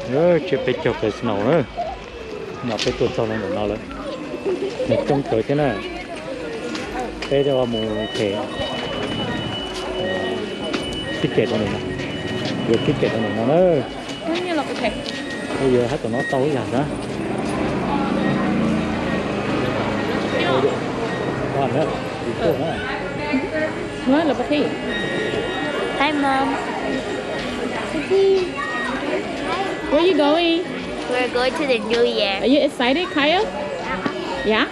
Tsiab peb caug pes snow na. No peb tuaj txog ntawm no lawm. Nws coob kawg thiab na. Peb mus them ticket rau nws no. Yuav ticket rau nws no na. Yuav hab tom no tau ib yam na. Hi, Mom. Where you going? We're going to the New Year. Are you excited, Kyle? Yeah?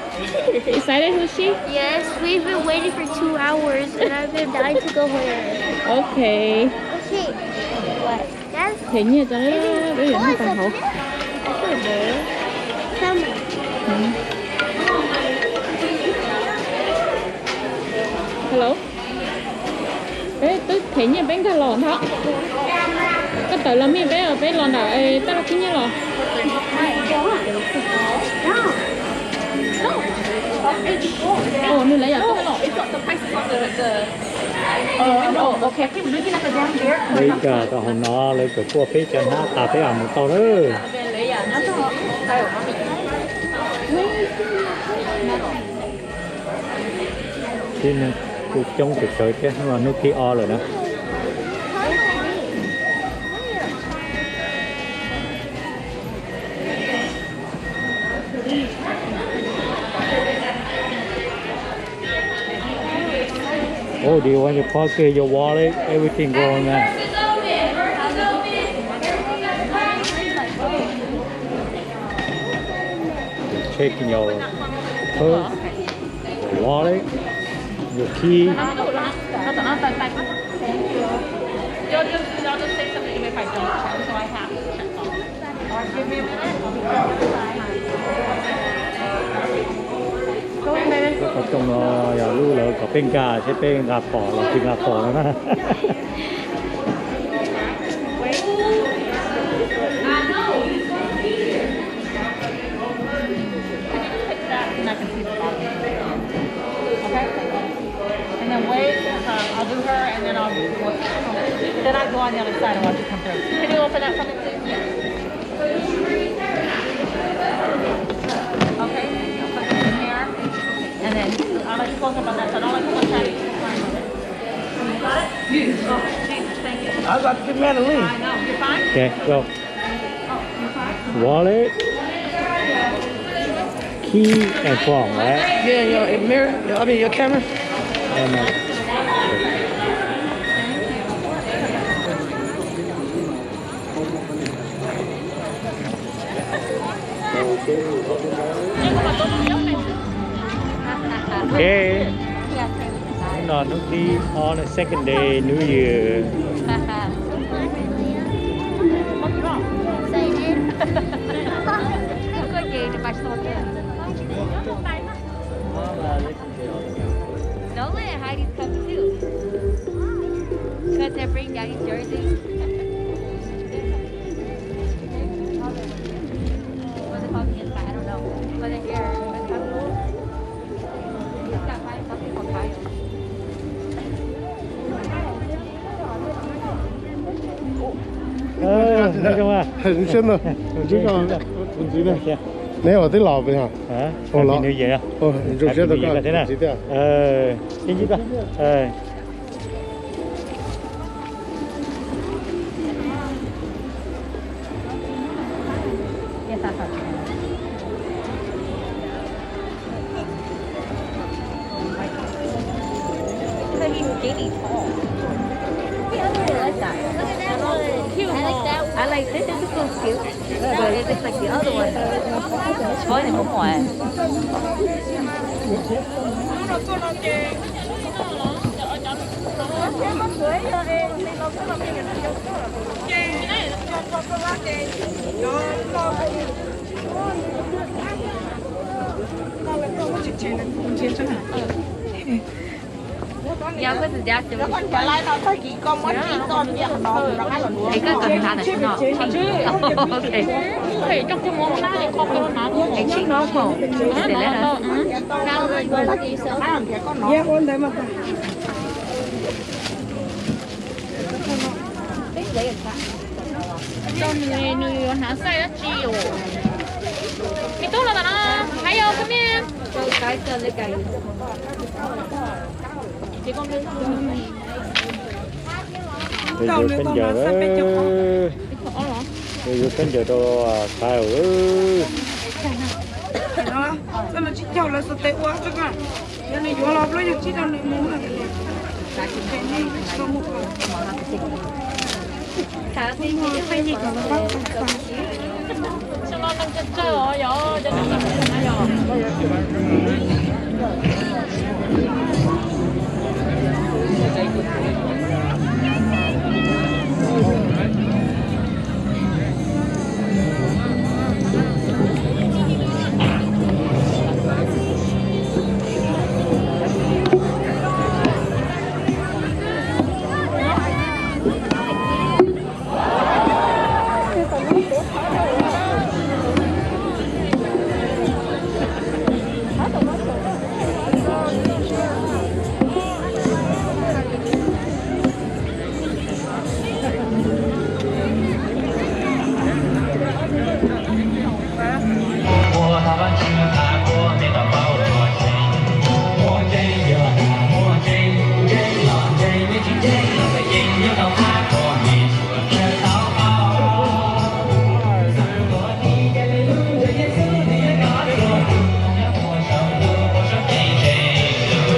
Excited, Hushi? Yes, we've been waiting for two hours and I've been dying to go home. Okay. What? Them nyiaj tso, peb yuav nyiaj tau hauv. Hello. Peb twb them nyiaj peb nkag los ntag. Koj tawm los mij peb, peb los ntawm tab laj khib nyiaj los. Nws lawv yam tuaj los. Peb nkag rau hauv no lawv kawm kuaj peb cov hnab tas peb mam mus tau na. Tib neeg kuj coob kawg thiab, hnub no hnub thib ob lawm na. Oh, do you want your pocket, your wallet, everything go in there? Checking your purse, your wallet, your key. Lub qhov rooj no yog lub lawv kom peb nkag seb peb nqa pom los tsis nqa pom no na. And then wait, um, I'll do her, and then I'll, then I go on the other side and watch it come through. Can you open that for me, please? Okay, I'll put this in here. And then I'll let you close up on that side. I'll let you look at it. You got it? Oh, Jesus, thank you. I got to get Madeline. I know. You're fine? Okay, go. Wallet, key, and phone, right? Yeah, your mirror, your, I mean, your camera. And, uh, Ok. Hnub no hnub thib ob, second day New Year. Don't let Heidi's come too. Because they're bringing down these jerseys. What's it called? The inside? I don't know. But they're here. It's got five something for five. Neb ua tib los pes hos? Zoo siab tau koj thiab na. I like this. This is so cute. But it's just like the other one. Có này cũng muộn. Yog koj tus dab tsi es koj kawm hnav tam sim no? Es tsib no hmo. Nws, nws yuav hnav xaij dab tsi os? Me tub los ntawm no, hais yog koj me. Yuav khaub ncaws, yuav khaub ncaws rau qab.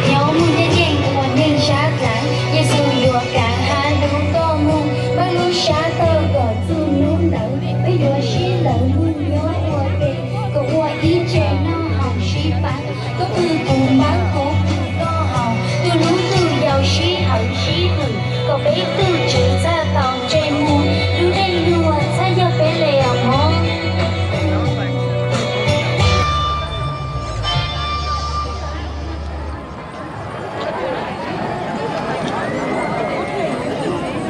Nyob mus ncaj ncees ua neej sab dlawg, Yexus yuav kav hab lub koj mus, pab lub sab tawg kom txug hnub ntawd peb yuav sib lawv mus nyob ua ke, kom ua ib tsev noj haus sib pab. Koj pw kuv npab, kuv pw koj haus, tu lub tu yau sib hawm sib hwm, kom peb tug tsev txhaj tau ntsej muag, lub neej luag txhaj yog peb le os mog.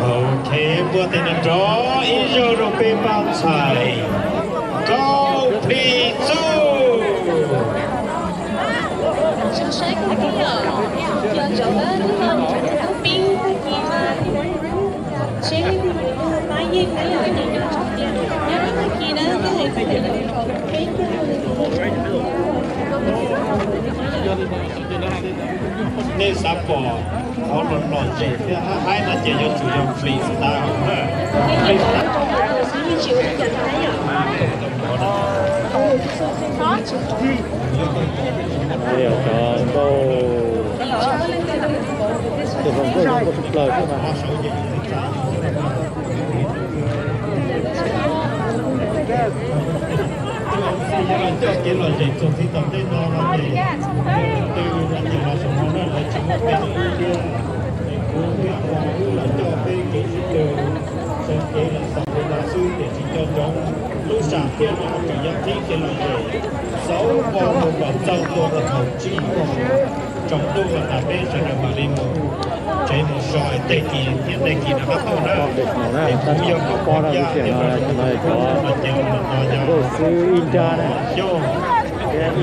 Ok, npuaj tes nrov ib zaug rau peb pab ntxhais Nkauj Plig Txuj. Nej xav pom qhov lom lom zem thiab haib haib no ces yuav tsum yog freestyle. Cov nkauj, cov hluas nkauj zoo nkauj tshaj plaws xwb mas. Xij yuav los coj kev lom zem txog txij tom ntej no no ces, leej twg no ces los saum no na, lawv tsis muaj peb lub thiab. Es kuv thiab Hmoob wb los coj peb kev sib tw, sawv kev los xaus li no xwb tiam sis nco ntsoov lub sam thiaj no tseem yuav qhib kev lom zem xauv npo mus kom txog ntua rau thaum tsib moos tsaus ntuj los tas peb sawv daws mam li mus tsev mus so es tej kis thiab tej kis no pab tau na. Es kuv yog koj poj yaj thiab cov tub no ces ua no yog nkauj xwb ib nrab na,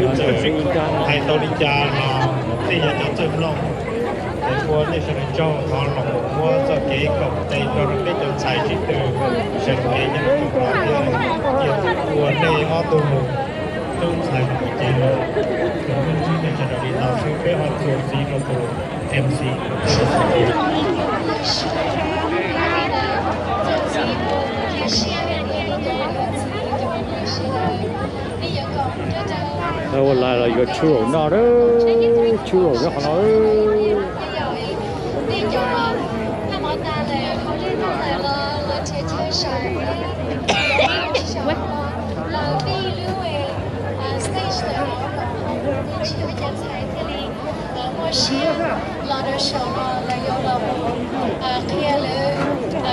yog txawm hais tau li cas los tej yog cov txawj mloog. Es ua nej sawv daws tsaug qhov los mus muab txoj kev koom tes nrog rau peb cov ntxhais sib tw, sawv kev nyob rau tom no thiab cia ua nej ob tug tub ntxhais no mus ceev lawm. Ces muaj ntsib nej sawv daws li no xwb peb ho txuas ntxiv rau tus MC. Ua lais los yuav churros noj, churros nyob qhov no. Muaj siab los rau saum no los yuav los qhia lawv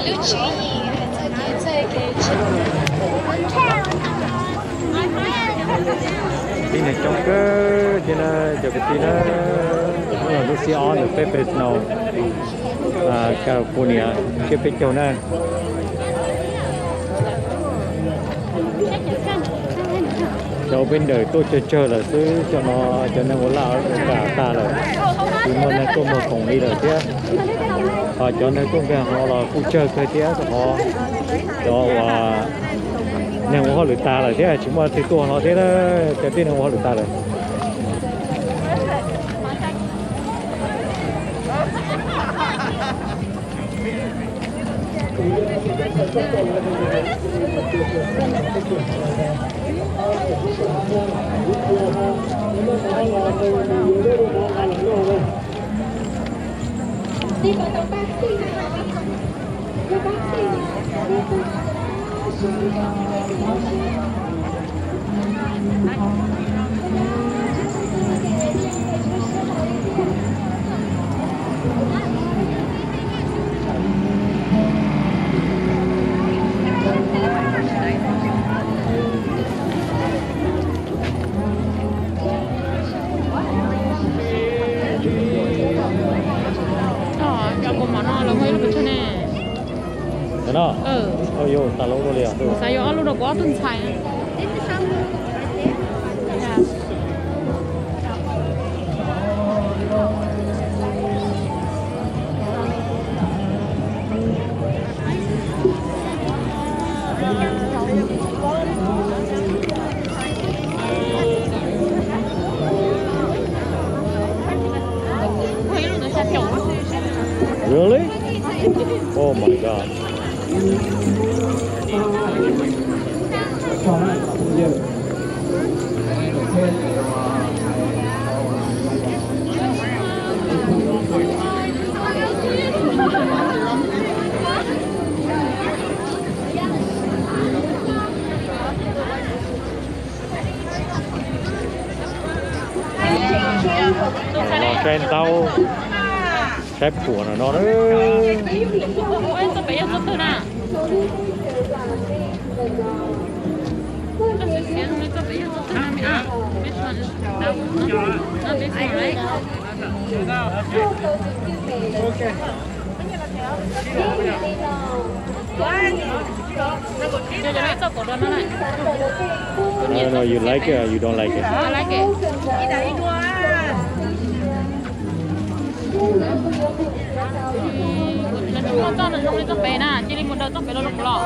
lub tswv yim hais txog kev txawj kev tsis. Tib neeg coob kawg thiab na cov kwv tij na, hnub no lub xiab ob ntawm peb Fresno, California, tsiab peb caug na. Cov peb ntawm tuaj tsawg tsawg lawm xwb, cov no cov neeg ua laj ua kam tag lawm, tsis muaj neeg tuaj muag khoom li lawm thiab. Ho cov neeg tuaj nkag hauv no los kuj tsawg kawg thiab, rau qhov cov uas Neeg ua hauj lwm tas lawm thiab, tsis muaj leej twg tuaj no thiab, cov tib neeg ua hauj lwm tas lawm. Cov kaus mom no lawv muaj ib lub pes tsawg ne? Cov no? Yus xav yuav ob lub rau kuv ob tug ntxhais. Really? Oh my God. Los saib ntaub, saib phuam no no. No, no, you like it or you don't like it? I like it. Nws tsis muaj txoj, nws zoo li txoj pem na, cia li mus daws txoj pem los los.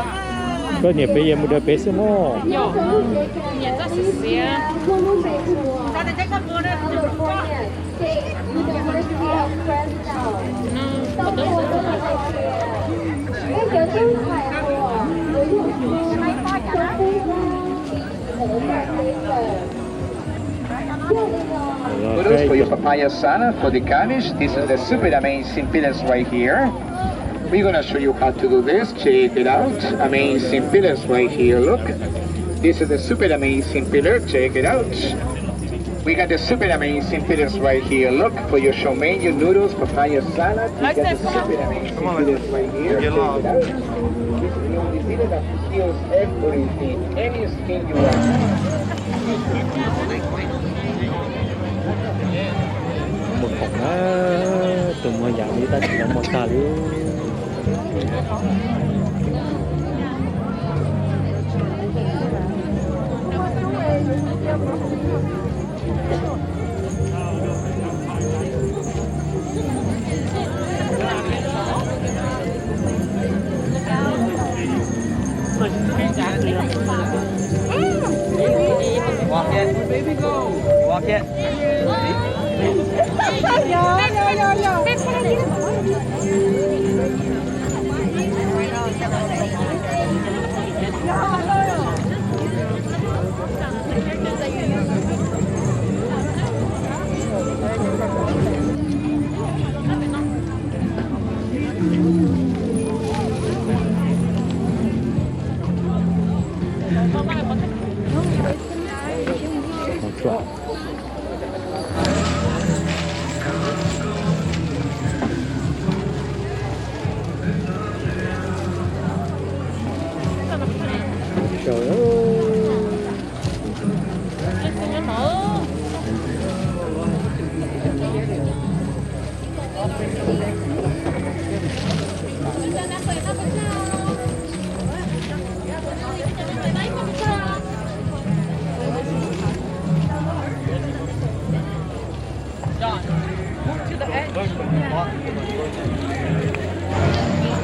Koj nyiam pem ces mus daws pem xwb mog. Yog, nyiam txoj xiav xiav. Noodles for your papaya salad, for the garnish. This is the super amazing pillars right here. We're gonna show you how to do this. Check it out. Amazing pillars right here. Look. This is the super amazing pillar. Check it out. We got the super amazing pillars right here. Look for your chow mein, your noodles, papaya salad. We got the super amazing pillars right here. Check it out. This is the only pillar that feels everything, anything you want. Muaj khoom na, tus muag yam li tab sis muag tag li. Walk it. Walk it. Trời ơi.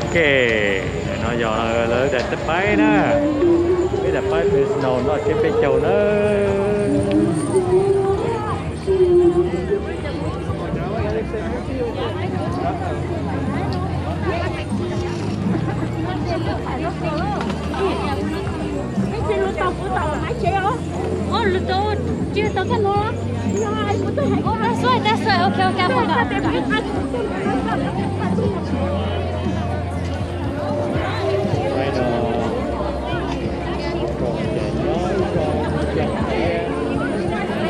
Ok, no yog lawv daim teb paib na. Tab pab pes no noj tsiab peb caug na.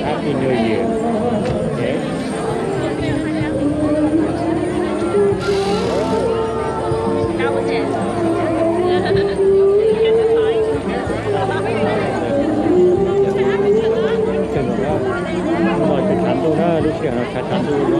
Happy New Year. Lub sij hawm no tshav tshav ntuj no.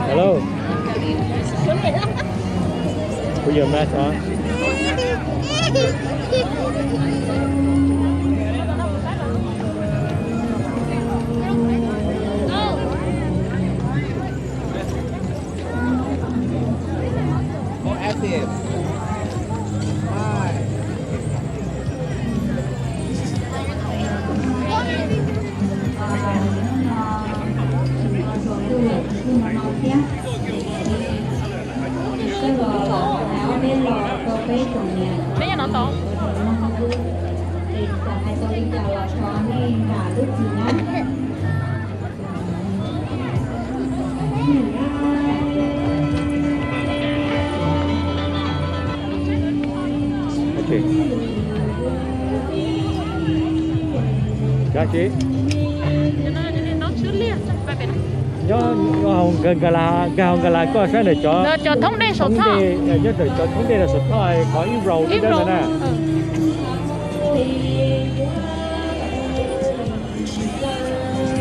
Hello. Put your mask on. More active. Five. Peb nyob no tod. Nyob hauv Nkag Las, Nkag Las koj saib ntawm cov, cov thoob dej saum txhoj, nyob ntawm cov thoob dej no saum txhoj qhov ib row ib dawb no na.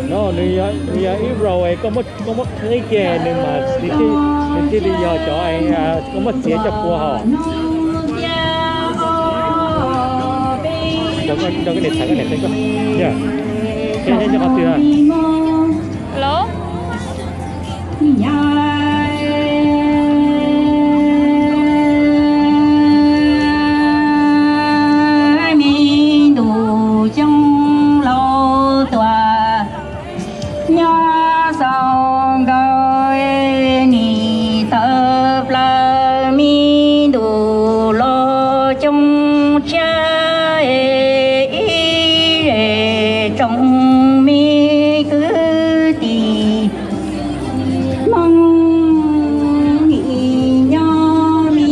No nws yog ib row, koj muab qhib ces nws mas nws thiaj li yog cov koj muab txiav coj pua hos. Rau koj niam txhais koj niam qhib koj. Qhib qhov twg? Hello. Me ntuj xyoo laus tuaj, nyob xaus nkawd nim tawm plaws, me ntuj los xyoo tshiab ib zej tsoom me kwv tij. Hmoob nim nyob me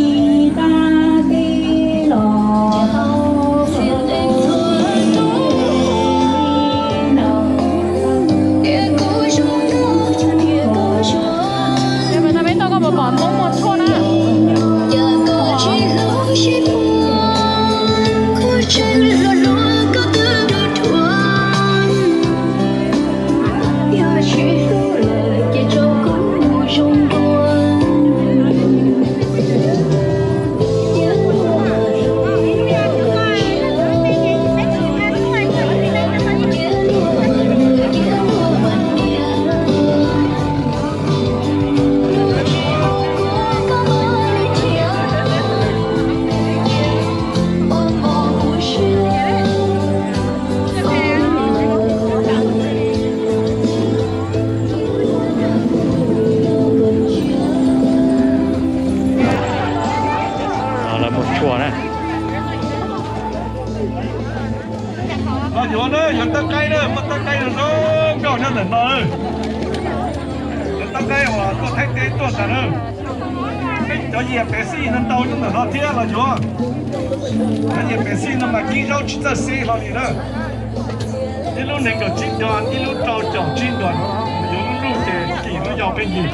qab teb los tau. Peb tau koj puas pom Hmoob muag tshuaj na? Lawv muag tshuaj na. Los yuav na, yuav tawb qaib na, muaj tawb qaib zoo zoo nkauj nyob ntawm no. Yuav tawb qaib uas tuaj Thaib teb tuaj ntag na. Peb cov yias pev xij no ntau nyob ntawm no thiab los yuav. Cov yias pev xij no mas kib zaub tsis txawj xeb hlo li na. Ib lub nees nkaum tsib nduas, ib lub rau caum tsib nduas, yuav lub lub ces kim lub yau peb yig.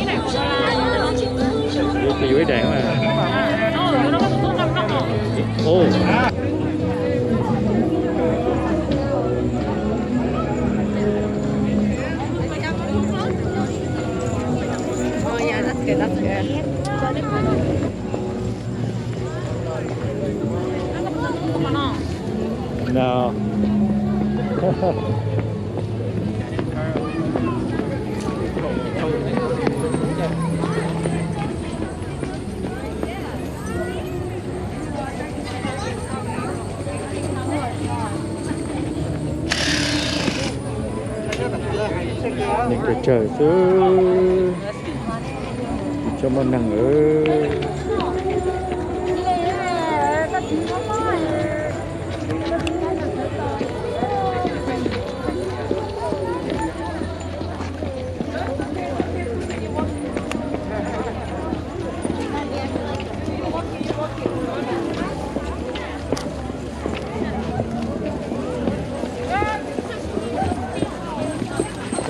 Yuav ib daim. Oh. Oh, yeah, that's good, that's good. No. Neeg tsawg tsawg xwb, tsis tshua muaj neeg lawm.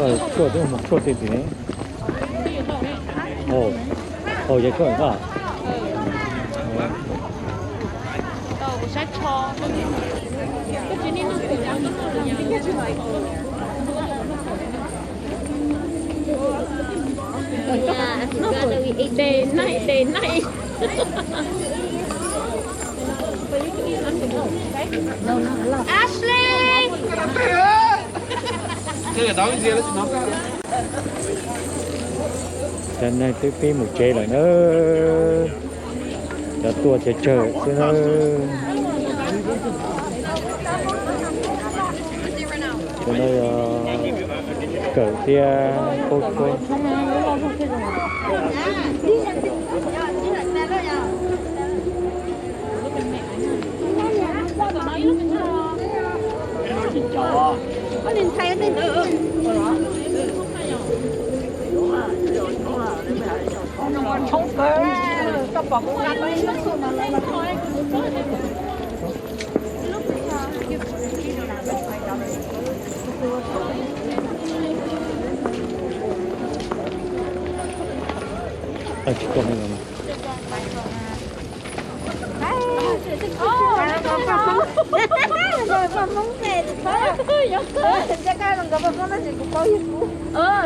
Tuaj, tuaj, tuaj, tuaj tim tim ne. Ồ, ồ, vậy thôi hả? Day night, day night. Ashley. Cov neeg twb pib mus tsev lawm na. Cov tuaj tsawg tsawg xwb na. Cov no yog Kawm thiab Kub Kub. Tsis tuaj no.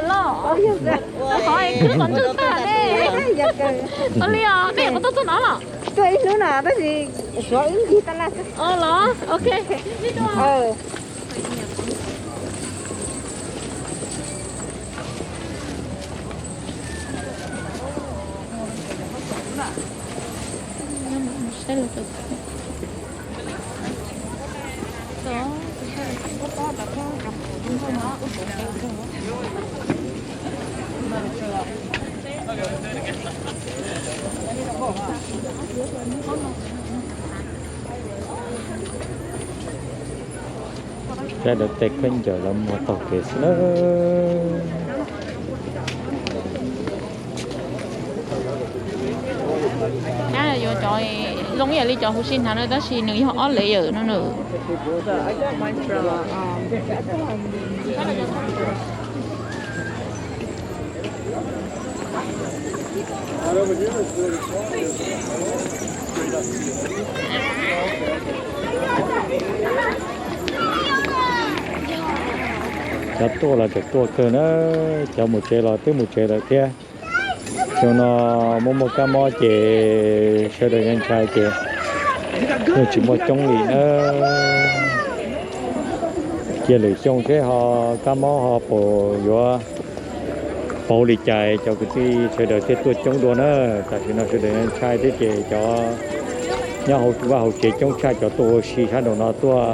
Los, qhov twg tag ne? Ua li os, nej yuav tuaj txog no los? Tuaj ib hnub no tab sis suav ib ncig taj laj xwb. Los, ok. Sawv daws tes khaub ncaws los mus taug kev xwb na. Nyab yuav cov zoo ib yam li cov huv si hnyav na, tab sis nws yog ob layer no nws. Cov tuaj los tseem tuaj kawg na, cov mus tsev los twb mus tsev lawm thiab. Xyoo no muaj muaj kab mob ces sawv daws yeej ntshai ces yeej tsis muaj coob li na. Cia lwm xyoo seb ho kab mob ho puas yuav pauv li cas cov kwv tij sawv daws thiaj tuaj coob dua na. Tam sim no sawv daws yeej ntshai thiab ces cov nyob hauv vaj hauv tsev coob tshaj cov tuaj ua si sab nraum no tuaj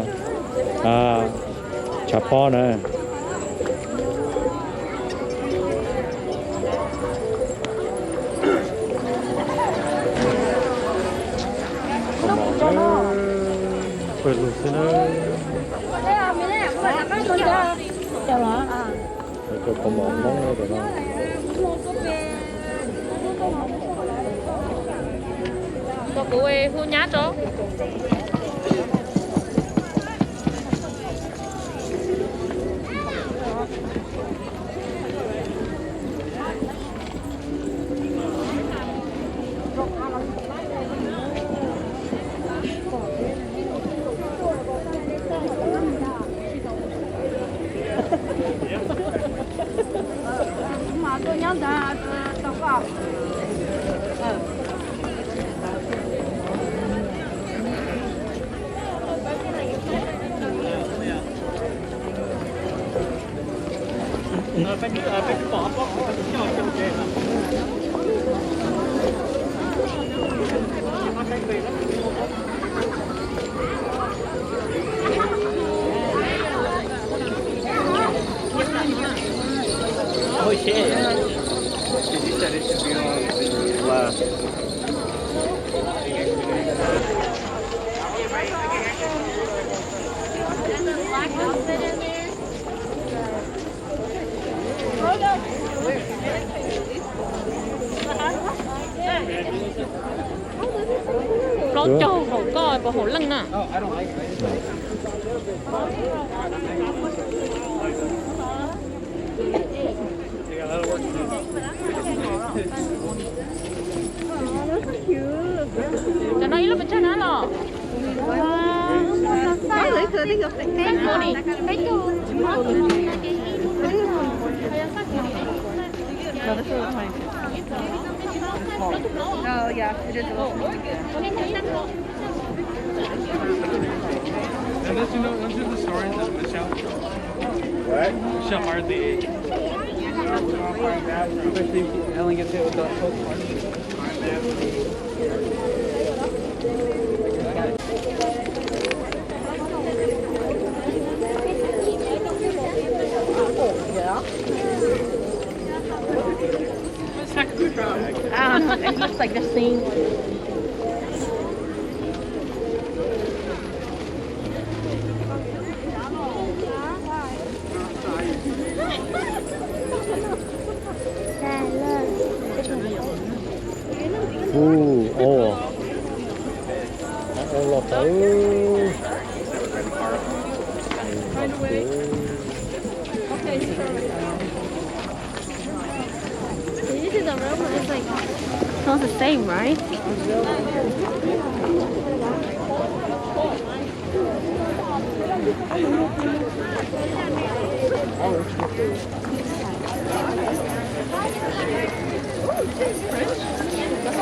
tshav pob na. Pawg lug xwb na. Cov kaus mom Hmoob no. Kuv hu nyab tso. Plaub caug hauv koj puas hauv leej na? Cov no ib lub pes tsawg na los? No, this one was mine. Oh, yeah, it is a little. And this, you know, those are the stories of Michelle. What? Michelle Hardley. Especially Ellen gets hit with the whole What's that coming from? I don't know. It looks like the same. Ub, o, o los tau. Did you see the real one? It's like, smells the same, right?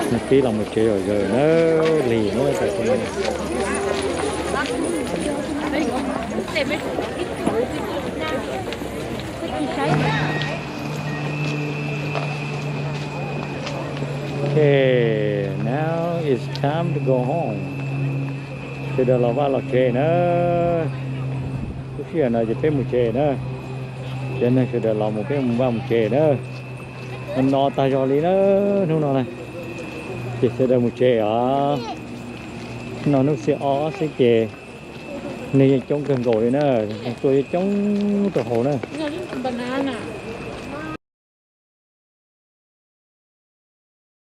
Nws pib los mus tsev zom zaws na, lig na tam sim no. Okay, now it's time to go home. Sawv daws los vaj los tsev na. Lub sij hawm no ces peb mus tsev na. Cov neeg sawv daws los mus peb mus vaj mus tsev na. No no tag zog li na, hnub no na. Ces sawv daws mus tsev os. No hnub xiab ob xwb ces neeg yeej coob kawg nkaus li na. Neeg tuaj yeej coob rau hauv na.